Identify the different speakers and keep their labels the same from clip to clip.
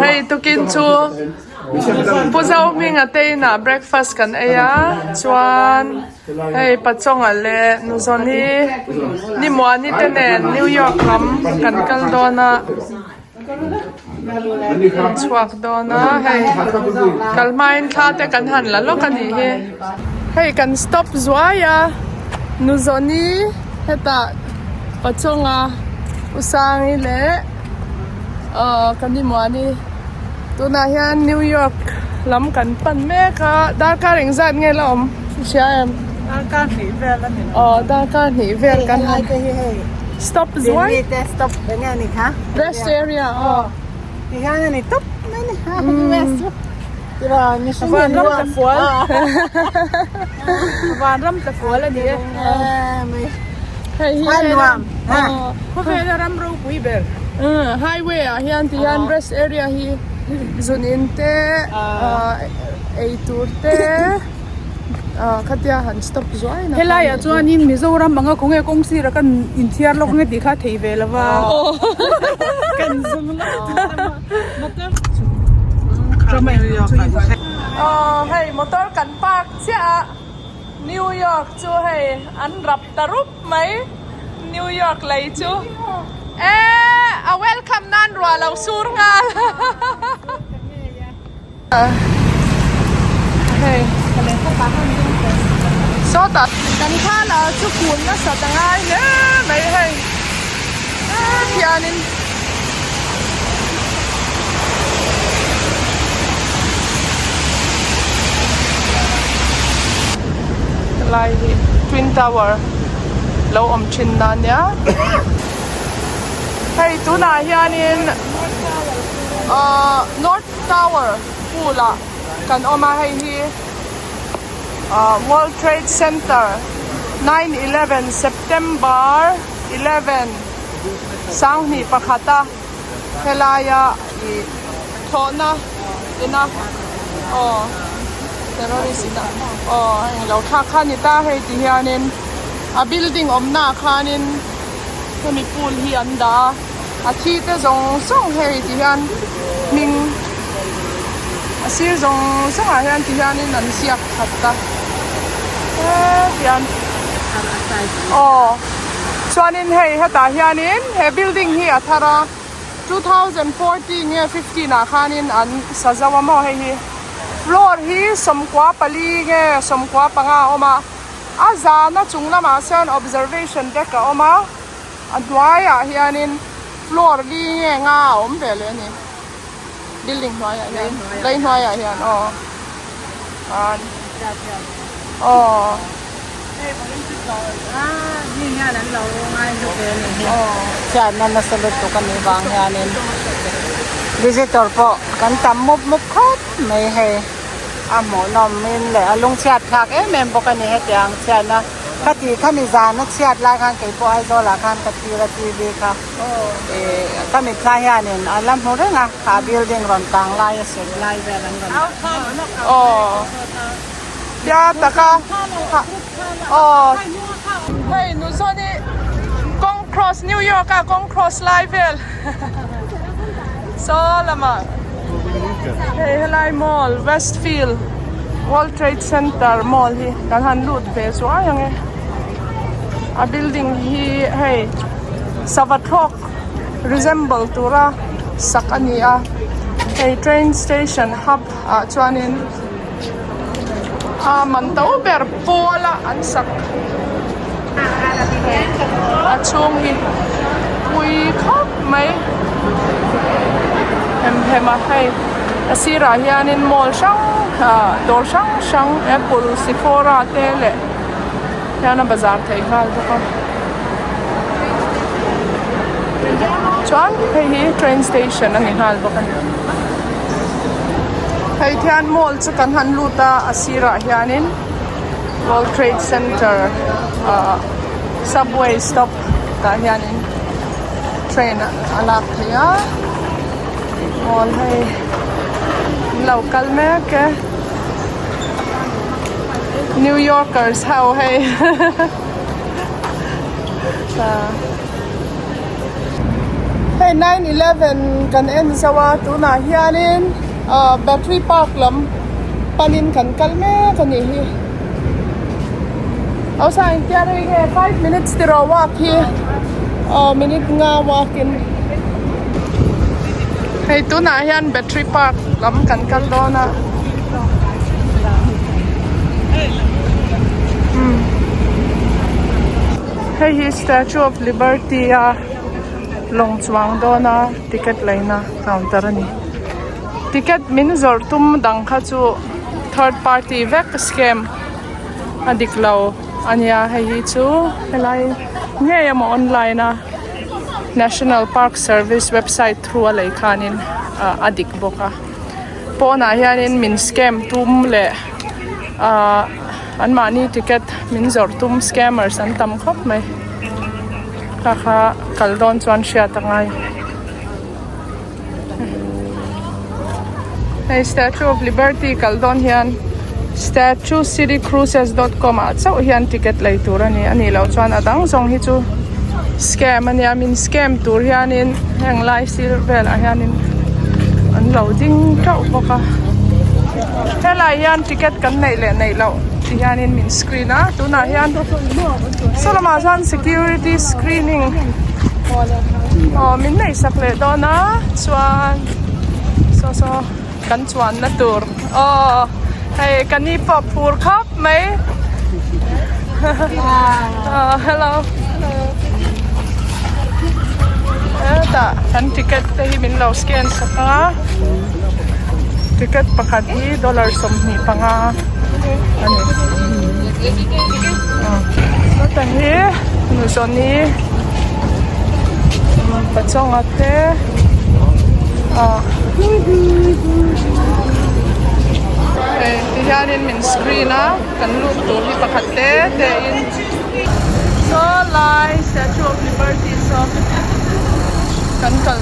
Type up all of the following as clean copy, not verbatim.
Speaker 1: Hei tukin chu Pu Zohminga te inah breakfast kan ei a chuan hei Pachawnga leh Nuzawni Nimuani te nen New York lam kan kal dawn a. Kan chhuak dawn a hei kal hmain thla te kan han la lawk a nih hi. Hei kan stop zuai a Nuzawni hetah Pachawnga Usangi leh ahh ka ni Muani tunah hian New York lam kan pan mek a darkar engzat nge la awm i hria em?
Speaker 2: Darkar hnih vel a ni.
Speaker 1: Aw darkar hnih vel kan han. Stop zuai.
Speaker 2: Delhi te stop enge a ni kha?
Speaker 1: Rest area aw.
Speaker 2: Ti hian a ni tawp mai a ni ha US chu. Tira mihring in
Speaker 1: Vanram tla fual.
Speaker 3: Vanram tla fual a ni e.
Speaker 1: Hei hi
Speaker 2: A nuam.
Speaker 3: Khawvela ram ropui ber.
Speaker 1: Highway ah hian ti hian rest area hi zun in te ei tur te. Khatia han stop zuai na.
Speaker 3: Helai ah chuanin Mizoram anga khawnge kawng sir a kan inthiar lawk nge tih kha a thei ve lo va.
Speaker 2: Kan zung lawk motor.
Speaker 1: Aw hei motor kan park chiah a New York chu hei an rap ta rup mai New York lei chu e a welcome nan ruah lo sur nghal. Hei sawtah kan khan ah chu kun nasat a ngai hle mai hei khianin helai hi twin tower lo awm thin na ania hei tunah hianin ahh north Tower pool ah kan awm a hei hi ah World Trade Center 9/11 September 11 sanghnih pakhat a helaia ih thlawhna ina aw terrorist ina aw englo thlak kha a ni ta hei ti hianin a building awmna ah khanin hemi pool hi an dah a. A thi te zawng zawng hei ti hian hming a sir zawng zawng ah hian ti hianin an ziak khat a hetian aw chuanin hei hetah hianin he building hi a thar a 2014 nge 15 ah khanin an sa zo a maw hei hi floor hi 14 nge 15 a awm a a zana chung lamah sawn observation deck a awm a. A hnuaiah hianin floor li nge nga a awm ve leh a ni building hnuaiah hian lei hnuaiah hian aw an aw
Speaker 2: chhiatna nasa lutuk a nih vang hianin visitor pawh kan tam mup mup khawp mai hei a hmuhnawm in leh a lungchhiat thlak em em bawk a ni hetiang chhiatna. Ka tih kha mi zan a chhiat lai khan kei pawh Aizawl ah khan ka thlir a TV kha ih ka mitthla hianin a la hmu reng a kha building rawn kang lai a sut lai vel an rawn
Speaker 1: Aw tia taka aw hei nu zawn hi kawng cross New York a kawng cross lai vel saw lamah hei helai mall Westfield. World Trade Center mall hi kan han lut ve zuai ang e a building hi hei sava thlawk resemble tura sak a ni a hei train station hub ah chuanin a man to ber pawl a an sak a chhung hi pui khawp mai hem hem a hei. A sirah hianin mall hrang ah dawr hrang hrang apple sephora te leh hian a bazar thei nghal bawk a chuan hei hi train station a ni nghal bawk a ni hei khian mall chu kan han lut a a sirah hianin world trade center ah subway stop tah hianin train a lak theih a. Aw hei an lo kal mek e New Yorkers ho hei. Ta. Hei 9/11 kan en zo a tunah hianin ah battery park lam panin kan kal mek a nih hi. Hausa engtia rei nge 5 minutes tiraw walk hi aw minute nga walk in. Hei tunah hian battery park lam kan kal dawn a. Hei hi Statue of Liberty a lawng chuang dawn a ticket laina counter a ni. Ticket min zawrh tum dang kha chu third party vek scam a dik lo a nia hei hi chu helai ngei emaw online a National Park Service website through a lei khanin a dik bawk a pawnah hianin min scam tum leh ahh anmahni ticket min zawrh tum scammers an tam khawp mai kha kha kal dawn chuan hriat a ngai. Hei Statue of Liberty kal dawn hian statuecitycruises.com ah chauh hian ticket lei tur a ni a nih loh chuan a dang zawng hi chu scam a nia min scam tur hianin heng lai sir velah hianin an lo ding teuh bawk a helai hian ticket kan neih leh neih loh ti hianin min screen a tunah hian saw lamah chuan security screening aw min neih sak leh dawn a chuan saw saw kan chuan na tur aw hei ka ni pawh phur khawp mai aw hello hetah kan ticket te hi min lo scan sak a ticket pakhat hi dollar 25 a ni heta hi nuzawni pachanga te ah hei ti hianin min screen a kan lut tur hi pakhat te te in saw lai statue of liberty saw kan kal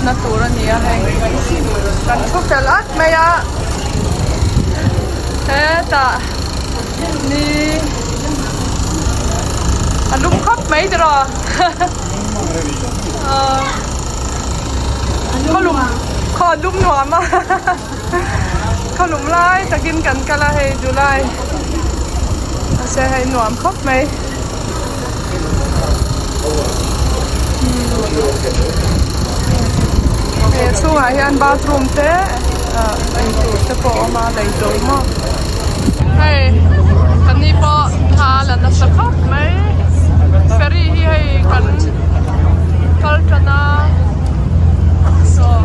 Speaker 1: na tur a ni a hei kan thu fel at mai a hetah ni a lum khawp mai tiraw khaw lum khaw a lum nuam a khaw lum lai takin kan kal a hei July mahse hei nuam khawp mai. He chhungah hian bathroom te ah eitur te pawh a awm a lei tur maw hei kan ni pawh thla la nasa khawp mai ferry hi hei kan kal tan a saw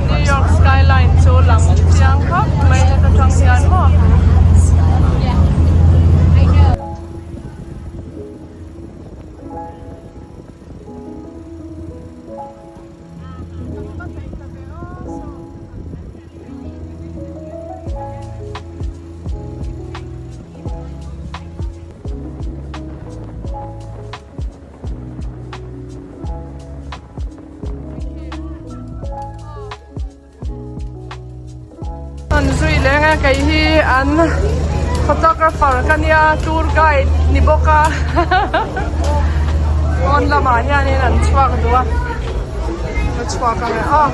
Speaker 1: New York skyline chu lang chiang khawp mai heta tang hian maw. An zui leng a kei hi an photographer ka nia tour guide ni bawk a pawn lamah hianin an chhuak duh a a chhuak ang e aw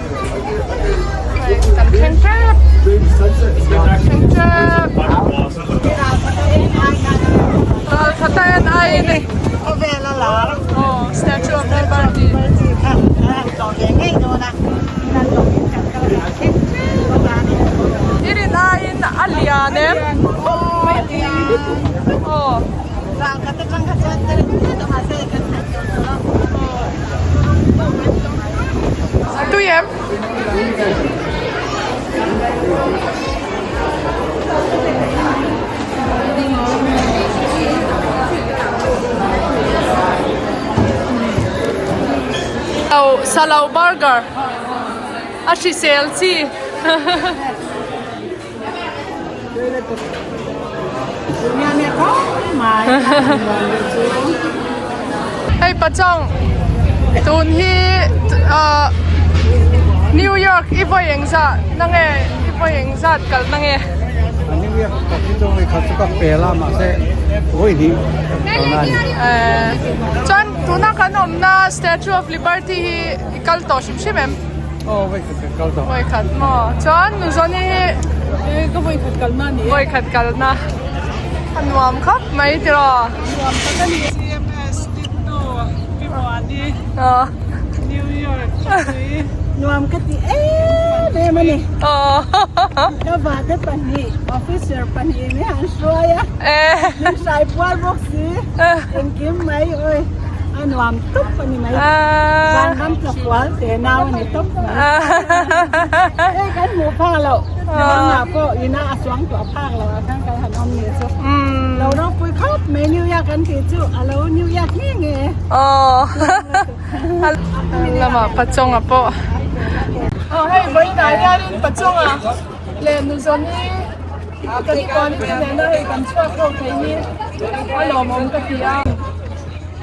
Speaker 1: hei kan thleng tep thleng tep Calcutta en ai a ni aw statue of liberty. I rin aiin a lian em? Aw. A tui em? Salo burger a hrisel chi Hei pachang tun hi ah New York i vawi eng zah na nge i vawi eng zat kalh na nge.
Speaker 4: New York ka chu chu khat chu ka pel a mahse. Vawi hnih kalna a ni.
Speaker 1: Chuan tuna kan awmna Statue of Liberty hi i kal tawh hrim hrim em?
Speaker 4: Aw vawi khat kan kal tawh.
Speaker 1: Vawi khat maw? Chuan Nuzawni hi
Speaker 3: Ka vawi khat kalna a ni e.
Speaker 1: Vawi khat kalna a nuam khawp mai tiraw?
Speaker 3: Nuam tak a ni. CMS Titnu Pi Muani New York khawpui.
Speaker 2: Nuam ka ti em em a ni. Ka vate pahnih officer pahnih in an hruai a. Min hrai pual bawk si. Engkim mai oi a nuam tawp a ni mai. Vanram tlafual te nau a ni tawp mai. Hei kan hmuh phak loh. Nangah pawh ina a chuang tawh phak loh ah khan kan han awm nih chu. Lo ropui khawp mai New York kan tih chu a lo New York nge nge.
Speaker 1: Lamah Pachonga pawh aw hei vawiinah hianin Pachonga leh Nuzawni kan quality nena hei kan chhuak ho thei hi a lawmawm ka ti a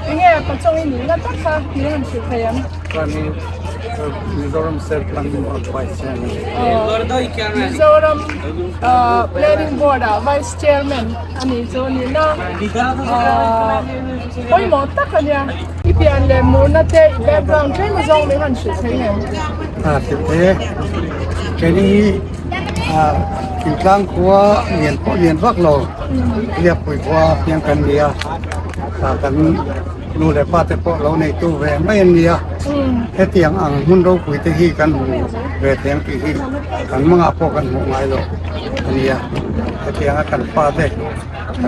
Speaker 1: enge Pachong i nihna tak kha min han hrilh thei ang.
Speaker 4: Chuanin Mizoram State Planning Board Vice Chairman.
Speaker 1: Mizoram Planning Board ah Vice Chairman a nih chu nihna pawimawh tak a nia. I pian leh murna te i background tlem azawng min han hrilh thei em?
Speaker 4: A hrilh thei e. Keini hi thingtlang khua lian pawh lian vak lo Liakpui khua piang kan ni a, kan nu leh pa te pawh lo neitu ve mai an ni a. Hetiang ang hmun ropui te hi kan hmu ve thei ang tih hi kan mangah pawh kan hmuh ngai lo a ni a. Hetianga kan pa te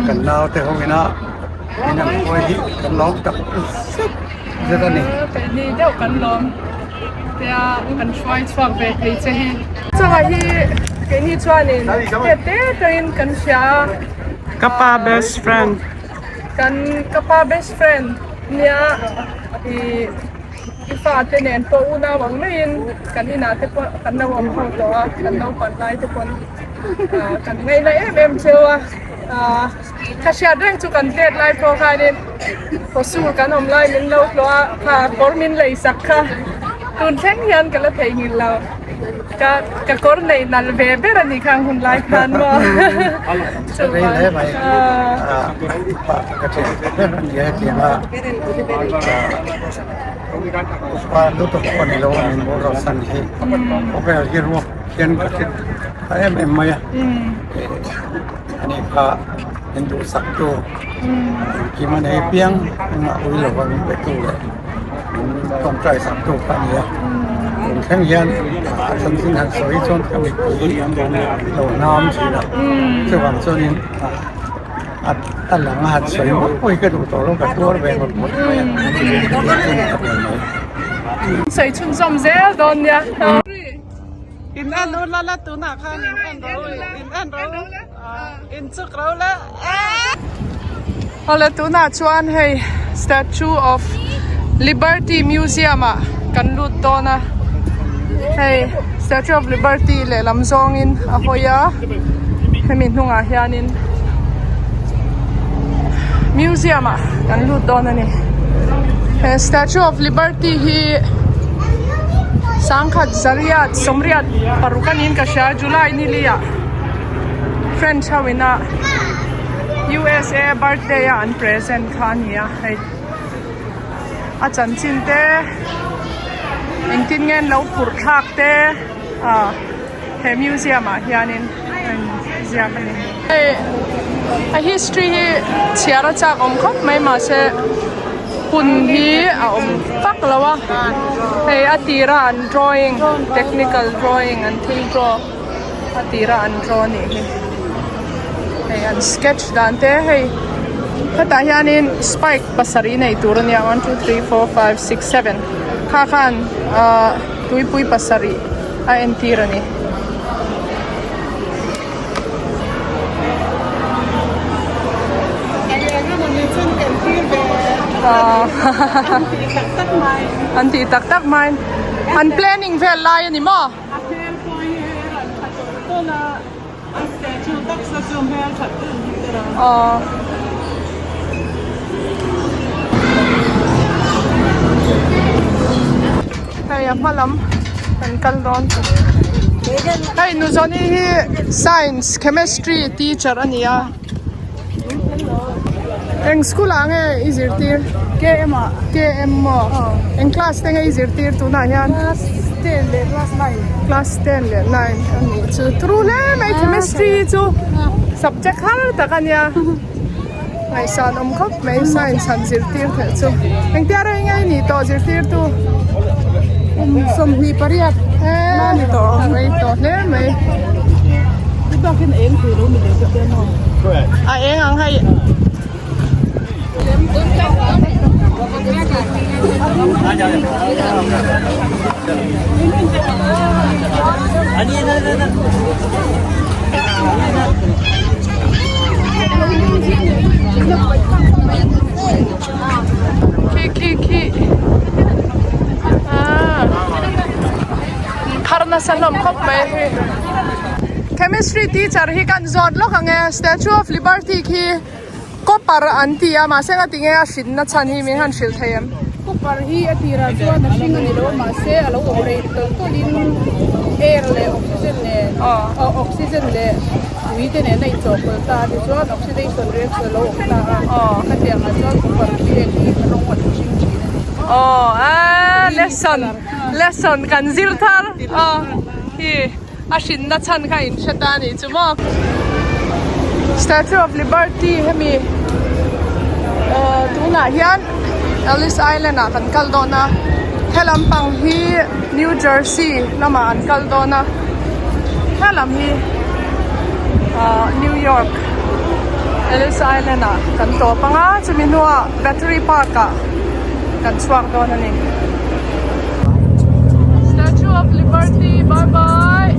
Speaker 4: kan nau te ho ina In an khawi hi kan lawm tak zet zet a ni.
Speaker 1: Keini deuh kan lawm tia kan hruai chhuak ve thei che hi. Changa hi keini chuanin te te tangin kan hria a.
Speaker 3: Ka pa best friend.
Speaker 1: Kan ka pa best friend nia i i fate nen pawh unau ang maiin kan inah te pawh kan lo awm ho tawh a kan naupang lai te pawn kan ngaina em em cheu a. Ka hriat reng chu kan tet lai pawh khanin Hosur kan awm lai min lo hlawh a, kha kawr min lei sak kha tun thleng hian ka la theihnghilh lo. Ka ka kawr nei nalh ve ber a nih kha ang hun lai khan maw.
Speaker 4: Rei hle mai pa ka ṭhen ve ber a nia hetiang a upa lutuk pawh ni lo a min boral san hi khawvel hi ruak hian ka hre ta em em mai a. Ani kha min duhsak tu engkim a nei piang engmah ui lova min pe tu leh min tawngtai sak tu kha a ni a tun thleng hian a chanchin han sawi chuan ka mipui lo hnam thin a chuvang chuanin a lang a han sawi ngawt pawh hi ka duh tawh lo ka tuar ve ngawt ngawt mai a ka pe mai.
Speaker 1: Sawi chhunzawm zel dawn nia.
Speaker 3: In en ula la tunah khan in en ro in en ro in chuk ro la.
Speaker 1: Awle tunah chuan hei Statue of Liberty Museum ah kan lut dawn a hei Statue of Liberty lehlam zawngin a hawi a hemi hnungah hianin Museum ah kan lut dawn a ni he Statue of Liberty hi. Sangkhat zariat sawmriat paruk a niin ka hria July ni li ah French ho ina USA birthday a an present kha a ni a hei a chanchin te engtin nge an lo phurh thlak te ah he museum ah hianin a in ziak a ni. Hei a history hi chhiar a chak awm khawp mai mahse hun hi a awm vak lo a hei a tira an drawing technical drawing an thil draw a tira an draw a nih hi hei an sketch dan te hei hetah hianin spike pasarih nei tur a nia one two three four five six seven kha khan ahh tuipui pasarih a entir a ni. An tih tak tak mai an planning vel lai a ni maw? Aw. Hei a hma lam kan kal dawn hei Nuzawni hi science chemistry teacher a ni a. Eng school ah nge i zirtir?
Speaker 3: KM ah.
Speaker 1: KM maw? Eng class te nge i zirtir tunah hian?
Speaker 3: Class ten leh class nine.
Speaker 1: Class ten leh nine a nih chu. Turu hle mai chemistry chu subject har tak a nia. Ngaihsan awm khawp mai science han zirtir theih chu. Engtia rei nge i nih tawh zirtirtu?
Speaker 3: 28
Speaker 1: na ni tawh a rei tawh hle mai. A eng ang hei. Khi khi khi ah phar nasa hlawm khawp mai hei chemistry teacher hi kan zawt lawk ang e statue of liberty khi copper an ti a mahse nga tinge a hrinna chhan hi min han hrilh thei em.
Speaker 3: Copper hi a tirah chuan a hring a ni lo a mahse a lo awm rei tawlh tawlhin air leh oxygen nen oxygen leh Tui te nen a inchawhpawlh ta a tichuan oxidation reaction a lo awm ta a, khatiang ah chuan copper hi eng hi rawng a lo hring thin a ni.
Speaker 1: Aw a lesson lesson kan zir thar aw hi a hrinna chhan kha in hre ta a nih chu maw. Statue of Liberty hemi tunah hian Ellis Island ah kan kal dawn a, helam pang hi New Jersey lamah an kal dawn a. Helam hi ahh New York Ellis Island ah kan tawp ang a chumi hnuah Battery Park ah kan chhuak dawn a ni. Statue of Liberty bye bye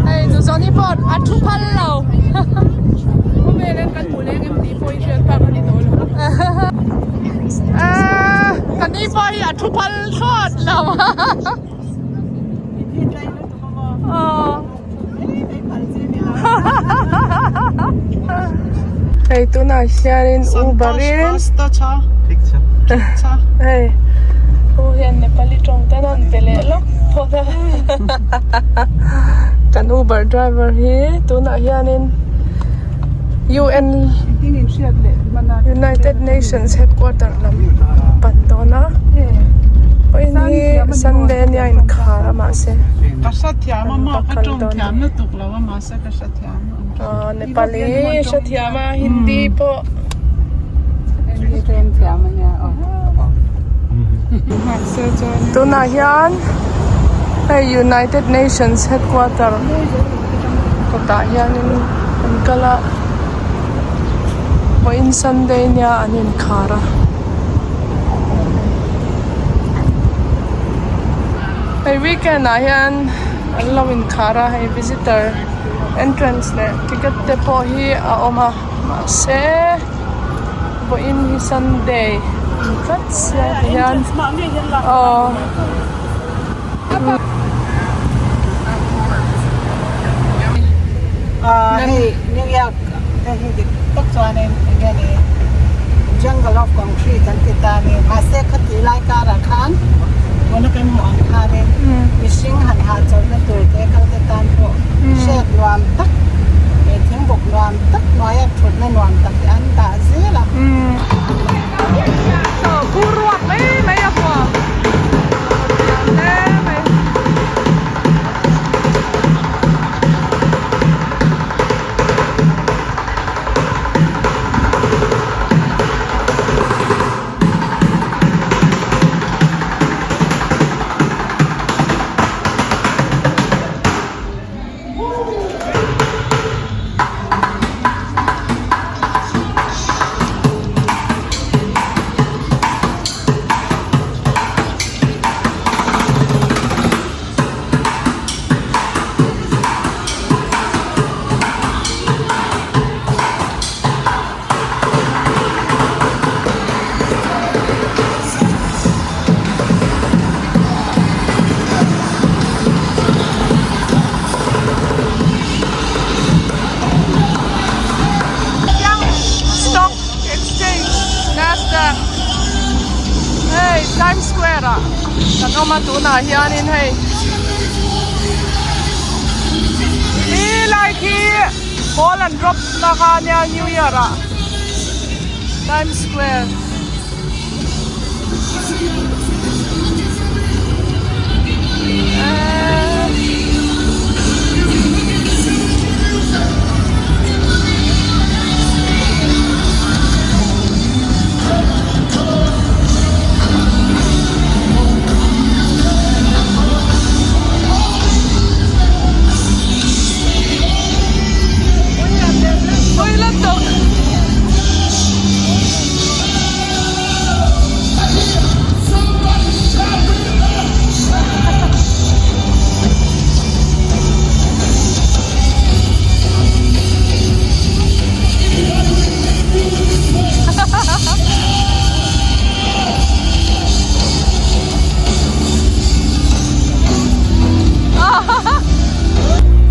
Speaker 1: Hei Nuzawni pawh a thu phal lo. Ka ni pawh hi a thu phal thlawt lo Hei tunah hianin Uber in hei u hian Nepali tawng te an rawn pe leh lawk phawt a kan Uber driver hi tunah hianin. UN United Nations headquarter lam pan dawn a pawhin hi Sunday ania inkhar a mahse aw Nepali hrethiam a Hindi pawh tunah hian hei United Nations headquarter. Kawtah hianin an kal a vawiin sunday nia an inkhar a hei weekend ah hian an lo inkhar a hei visitor entrance leh ticket te pawh hi a awm a mahse vawiin hi sunday ni tlat sia tihian aw.
Speaker 2: Hei New York te hi dik tak chuanin enge ni jungle of concrete an ti ta a ni mahse khati lai karah khan tuna kan hmuh ang khanin mihring han hahchawlhna tur te kal te tan pawh hriat nuam tak leh thingbuk nuam tak hnuaia thutna nuam tak hi an dah zel a.
Speaker 1: Bur ruak mai mai a hua hle mai. Stock Exchange Nasdaq hei Times Square ah kan awm a tunah hianin hei. Ball an drop na kha ania new year ah times square.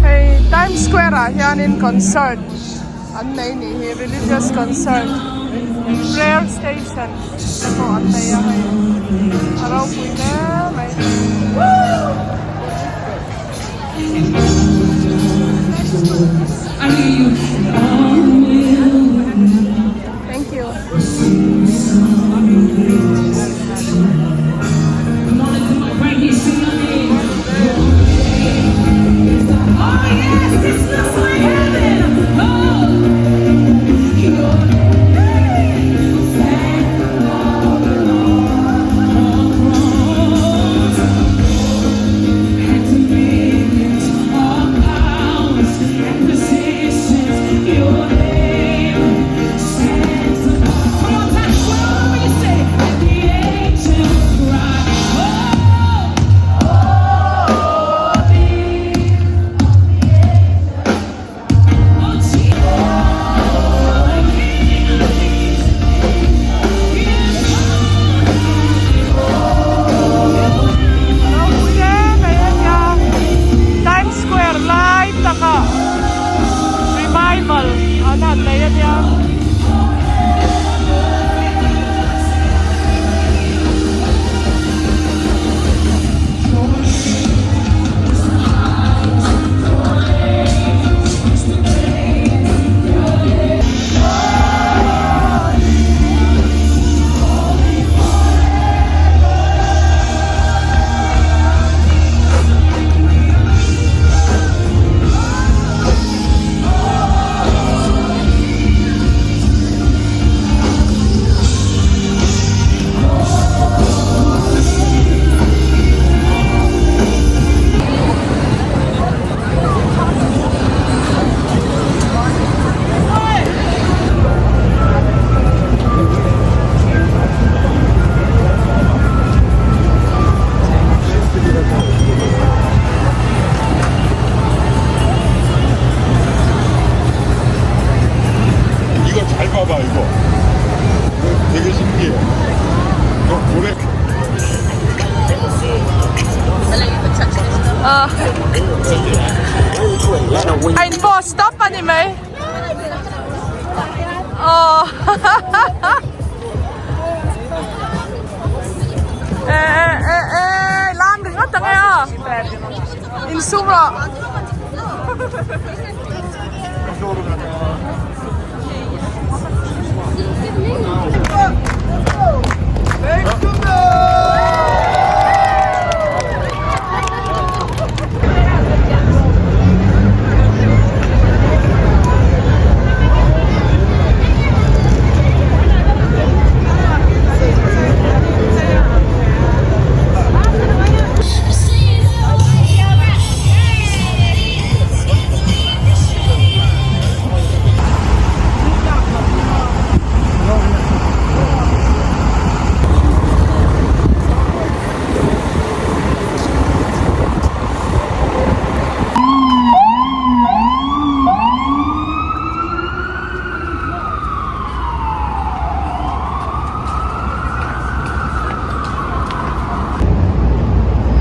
Speaker 1: Hei Times Square ah hianin concert an nei nih hi religious concert prayer station te pawh an nei a hei a ropui hle mai. Thank you. Times Square lai takah revival an han nei a nia.
Speaker 5: 이거 잘 봐봐 이거. 이거 되게 신기해. 이거 고래
Speaker 1: A in pawh stop a ni mai. Aw E e e e lam ringawt ang e aw insum rawh.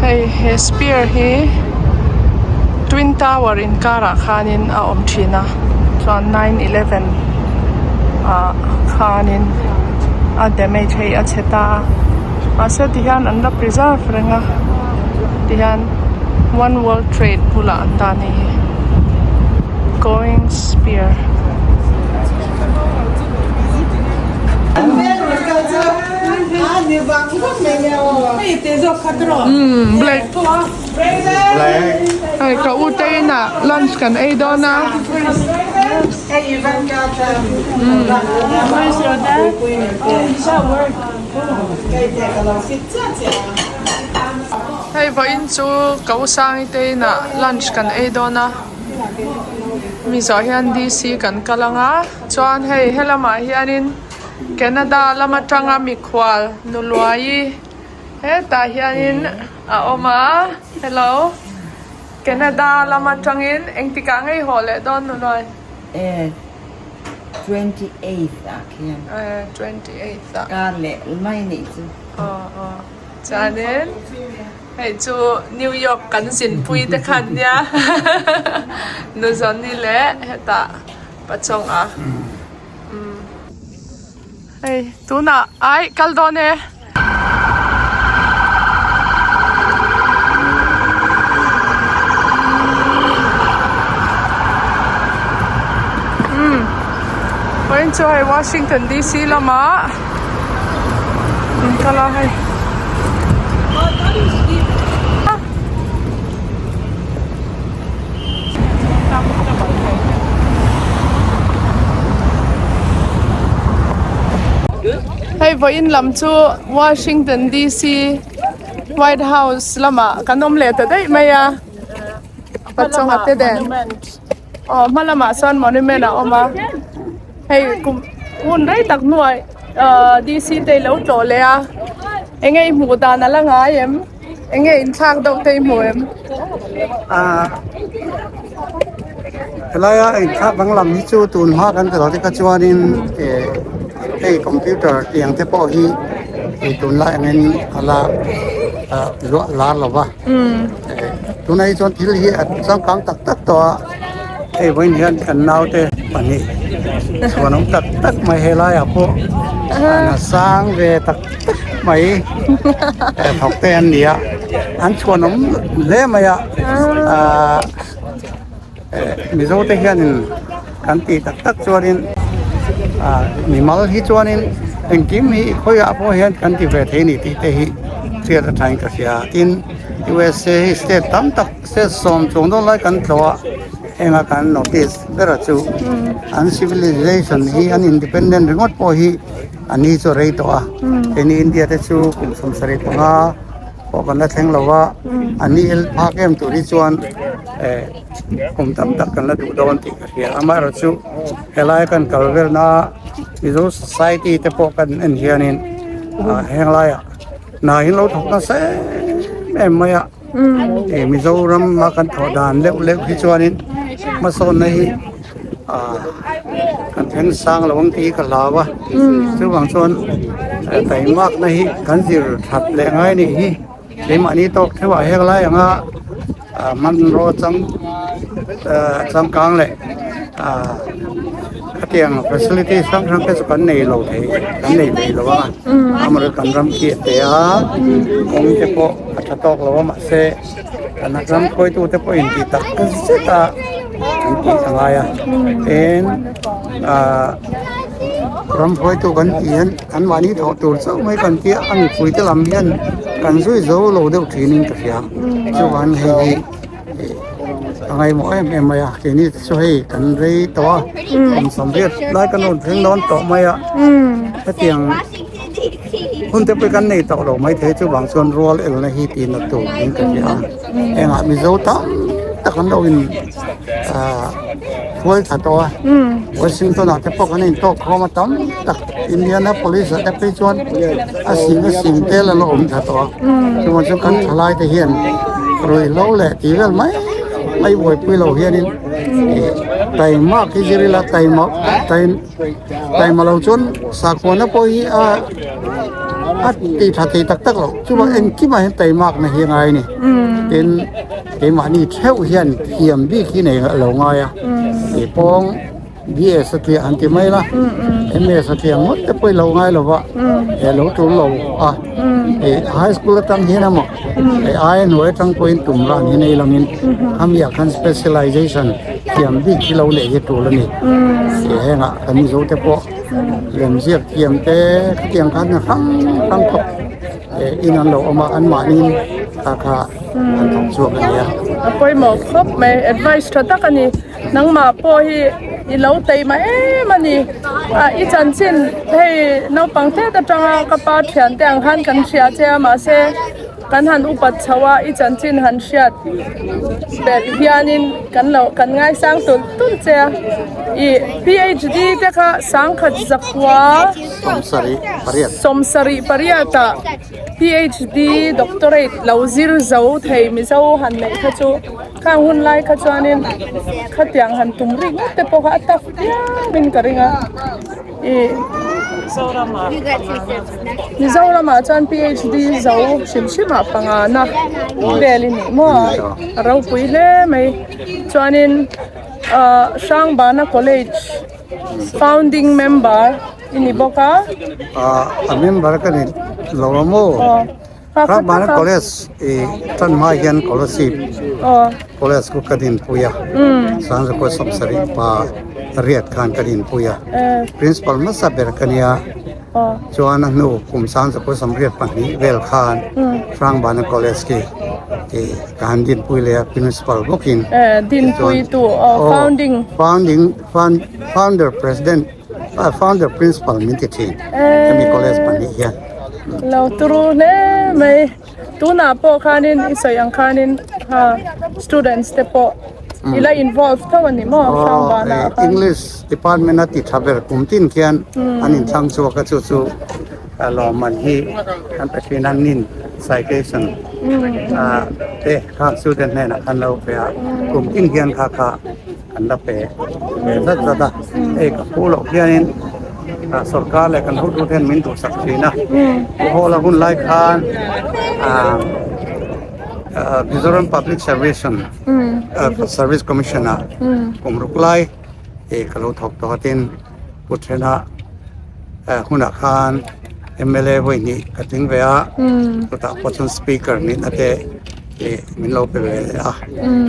Speaker 1: Hei he spear hi twin tower inkarah khanin a awm thin a chuan 9/11 ah khanin a damage hei a chhe ta a mahse tihian an la preserve reng a tihian one world trade bulah an dah a ni hi going spear. Umm black hei ka u te inah lunch kan ei dawn a. Hei vawiin chu ka u Sangi te inah lunch kan ei dawn a mi zawh hian D_C kan kal ang a chuan hei helamah hianin Canada lam atanga mikhual Nuluaii hetah hianin a awm a hello Canada lam atangin engtikah ngei haw leh dawn Nuluai?
Speaker 6: 28 ah khian.
Speaker 1: 28 ah.
Speaker 6: Kar leh mai nih chu.
Speaker 1: Aw aw. Chuanin hei chu New York kan zinpui te khan nia Nuzawni leh hetah Pachawng a. Umm. Hei tunah ai kal dawn e. Umm vawiin chu hei Washington D_C lamah an kal a hei. Hei vawiin lam chu Washington D_C White House lamah kan awm leh ta daih mai a pachawng a te den aw hma lamah sawn monument a awm a hei kum hun rei tak hnuai ahh D_C te ilo tlawh leh a eng nge i hmuh dan a la ngai em eng nge inthlak deuh te i hmu em?
Speaker 4: Ahh helaia inthlak danglam hi chu tun hma kan ti lo te kha chuanin eh hei computer tiang te pawh hi ih tunlai angin a la ah luah lar lo va eh tunah hi chuan thil hi a changkang tak tak tawh a hei vawiin hian kan naute pahnih chhuanawm tak tak mai helaiah pawh a sang ve tak tak mai eh thawk te an ni a an chhuanawm hle mai a ahh eh mizo te hianin kan tih tak tak chuanin ah mimal hi chuanin engkim hi khawiah pawh hian kan ti ve thei a ni tih te hi hriat a thain ka hria tin U_S_A hi state tam tak state sawm chuang dawn lai kan tlawh a heng a kan notice ber a chu an civilization hi an independent ringawt pawh hi a ni chu a rei tawh a keini India te chu kum 75 pawh kan la thleng lo va a ni el phak em tur hi chuan eh kum tam tak kan la duh dawn tih ka hria amaherawh chu helai kan kal velna Mizo society te pawh kan en hianin ah heng laiah hna hi an lo thawk nasa em em mai a eh Mizoram a kan thawh dan leuh leuh hi chuanin hmasawnna hi ah kan thleng sang lo ang tih hi ka hlau a chuvang chuan taimakna hi kan zir that leh ngai a nih hi keimahni tawk theuh ah heng lai anga ah hmanraw chang ah changkang leh ah khatiang facility hrang hrang te chu kan nei lo thei kan nei thei lo a amaherawhchu kan ram khi a te a kawng te pawh a tha tawk lo a mahse kan ram khawitu te pawh in tih tak zet a an tih a ngai a tin ah ram hruaitu kan tih hian an mahni thawh tur chauh mai kan tia a mipui te lam hian kan zui zo lo deuh thin in ka hria chuan hei hi a ngaimawh em em mai a keini te chu hei kan rei tawh a kum sawmriat lai kan rawn thleng dawn tawh mai a hetiang hun te pawh kan nei tawh lo maithei chuvang chuan rual elna hi tih nat tur in ka hria a hengah mizo tam tak an lo in ah hruai thla tawh a Washington ah te pawh kan intawk khawm a tam tak Indianapolis ah te phei chuan a sing a sing tel a la awm thla tawh a chuvang chuan kan thalai te hian ruihhlo leh tih vel mai mai buaipui lo hianin ih taimak hi zir ila taima taima lo chuan sakhuana pawh hi a a tih tha thei tak tak loh chuvang engkimah hian taimak na hi a ngai a ni tin keimahni theuh hian thiam bik hi nei lo ngai a tih pawng B_S a tliah han ti mai la M_S a tliah ngawt te pawh i lo ngai lo va eh lo tul lo a ih high school atang hian emaw hei aia hnuai atang pawhin tum ran hi nei langin khami ah khan specialization thiam bik hi lo neih hi tul a ni tih hengah kan Mizo te pawh lemziak thiam te khatiang khan hrang hrang thawk. In an lo awm a, anmahniin kha kha an thawk chhuak a nia.
Speaker 1: A pawimawh khawp mai, advice tha tak a ni. Nangmah pawh hi i lo taima em a ni. Ah i chanchin hei naupang thet atanga ka pa thiante ang khan kan hria che a mahse kan han upat chho a i chanchin han hriat belh hianin kan lo kan ngaisang tulh tulh che a. I PhD te kha sangkhat zakua. Sawmsarih pariatah PhD doctorate lo zir zo thei Mizo han neih kha chu khang hun lai kha chuanin khatiang han tum rik ngawt te pawh kha a tough viauin ka ring a ih Mizoramah chuan PhD zo hrim hrimah panga na vel i nih maw a ropui hle mai chuanin ah Hrangbana College Founding member i ni bawk a.
Speaker 4: A member ka ni lo a maw? Hrangbana College i tan hma hian scholarship college chu ka dinpui a, Sangzakua sawmsarih pa riat khan ka dinpui a, principal hmasa ber ka nia, chuan a hnu kum Sangzakua 82 vel khan Hrangbana College khi ka han dinpui leh a, principal bawkin.
Speaker 1: Dinpuitu, founding.
Speaker 4: Founding. Founder President Founder Principal min ti thin hemi college pahnih hian.
Speaker 1: Lo turu hle mai tunah pawh khanin i sawi ang khanin ha students te pawh i la involve tho a ni maw Hrangbanah khan.
Speaker 4: English department a ti tha ber kum tin khian an inthlang chhuak a chu chu lawmman hi an pe thin a nin citation te kha student hnenah khan lo pe a kum tin hian kha kha Kan la pe ve zat zat a, hei ka phu loh hianin sorkar leh kan hotu ten min duhsak thin a, Pu Hawla hun lai khan Mizoram Public Service Service Commission ah kum ruk lai ka lo thawk tawh a tin Pu Thena hunah khan mla vawi hnih ka tling ve a, chutah pawh chuan Speaker nihna te Ih min lo pe ve leh a,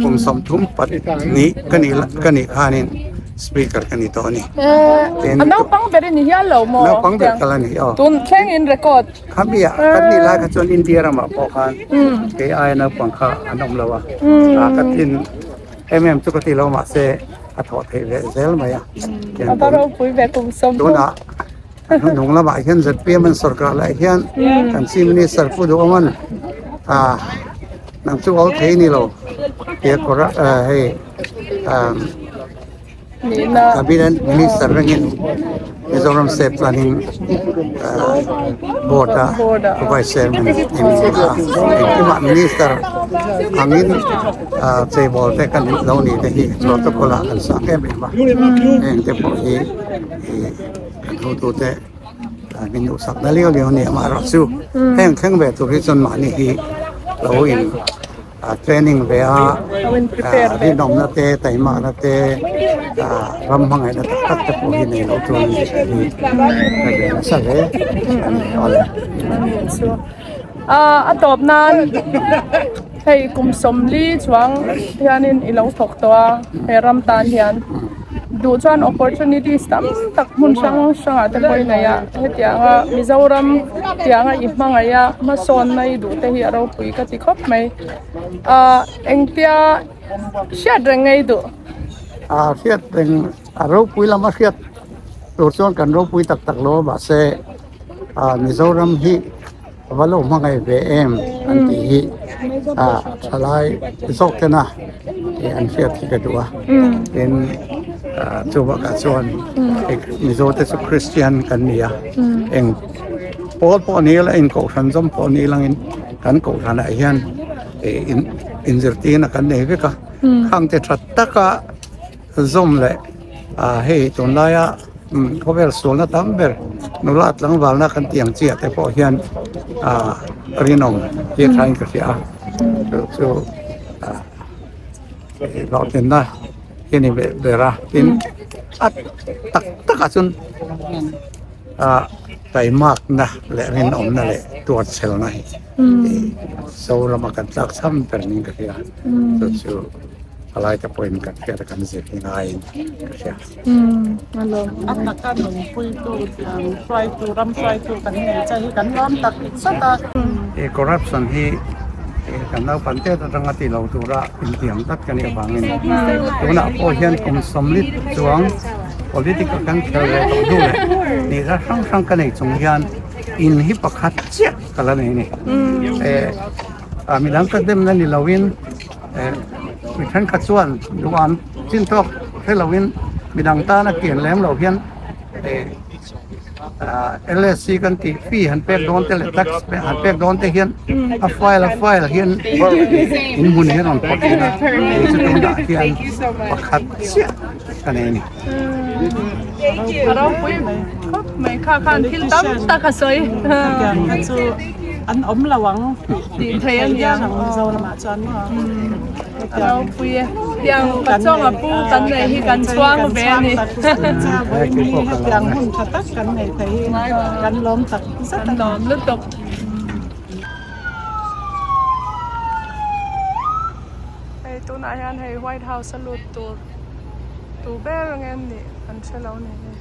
Speaker 4: kum 30 pat nih ka nih ka nih khanin speaker ka ni tawh a ni.
Speaker 1: Eh, a naupang ber i ni hial lo maw?
Speaker 4: Naupang ber ka la ni aw.
Speaker 1: Tun thleng in record.
Speaker 4: Khami ah kan nih lai kha chuan India ramah pawh khan kei aia naupang kha an awm lo a, a ka tlin em em chu ka ti lo mahse a thawh theih ve zel mai a.
Speaker 1: A va ropui ve kum 30.
Speaker 4: Tunah Hnung lamah hian zpm an sorkar lai hian kan chief minister Pu Duhawman ah nang chu awl thei ni lo tia kawr a hei ah cabinet minister rengin Mizoram state planning ah board a vice chairman a ni a engkimah minister angin ah cheibawl te kan lo nih te hi protocol ah kan sang em em a heng te pawh hi ih. Kan hotute min duhsak na liau liau a ni amaherawh chu heng thleng ve tur hi chuan mahni hi lo in training ve a rinawmna te taihmakna te ram hmangaihna tak tak te pawh hi nei loh tur a ni tih hi ka ve nasa hle a ni awle.
Speaker 1: A tawp nan hei kum 40 chuang hianin i lo thawk tawh a he ram tan hian. Duh chuan opportunities tam tak hmun hrang hrangah te pawh i nei a, hetianga Mizoram tianga i hmangaih a hmasawnna i duh te hi a ropui ka ti khawp mai. Ahh engtia hriat reng ngei duh?
Speaker 4: Ahh hriat reng a ropui lama hriat tur chuan kan ropui tak tak lo a mahse ahh Mizoram hi va lo hmangaih ve em an tih hi ah thalai zawk tena ih an hriat hi ka duh a tin ah chu bakah chuan Mizo te chu Christian kan ni a eng pawl pawh ni ila eng kohhran zawm pawh ni langin kan kohhranah hian ih in inzirtirna kan nei vek a khang te tha taka Zawm leh ah hei tunlaia khawvel sualna tam ber nula tlangvalna kan tih ang chiah te pawh hian ah rinawm hi a thain ka hria a chu chu ah hlawhtlinna hi a ni ber a tin a tak takah chuan ah taimakna leh rinawmna leh tuarchhelna hi Zorama kan tlak cham ber niin ka hria chu chu. Palai te pawhin kan hriat a kan zir hi ngaiin ka hria.
Speaker 3: A taka nunpuitu hruaitu ram hruaitu kan nei che hi kan lawm tak zet a.
Speaker 4: Corruption hi kan naupang tet atanga ti lo tura intiam tlat ka nih avangin tunah pawh hian kum sawmli chuang political kan khel ve tawh hnu leh nihna hrang hrang ka nei chung hian in hi pakhat chiah ka la nei a ni. Midang ka demna ni loin mi thenkhat chuan duham chin tawk hre loin midang tana kian lem lo hian LSC kan tih fee han pek dawn te leh tax han pek dawn te hian a file a file hian in hmun hian rawn phawrh thin a kei chu tunah hian pakhat chiah ka nei a ni.
Speaker 1: A ropui khawp mai kha khan thil tam tak a sawi.
Speaker 3: Hetiang chu an awm lo ang
Speaker 1: tih theih a nia.
Speaker 3: Mizoramah chuan maw.
Speaker 1: A ropui e. Tiang pachawng a pu kan nei hi kan chhuang ve a ni.
Speaker 3: Hetiang hun tha tak kan nei thei hi kan lawm tak zet a ni.
Speaker 1: Kan lawm lutuk. Hei tunah hian hei White House a lut tur tu ber nge an nih an hre lo ni hei.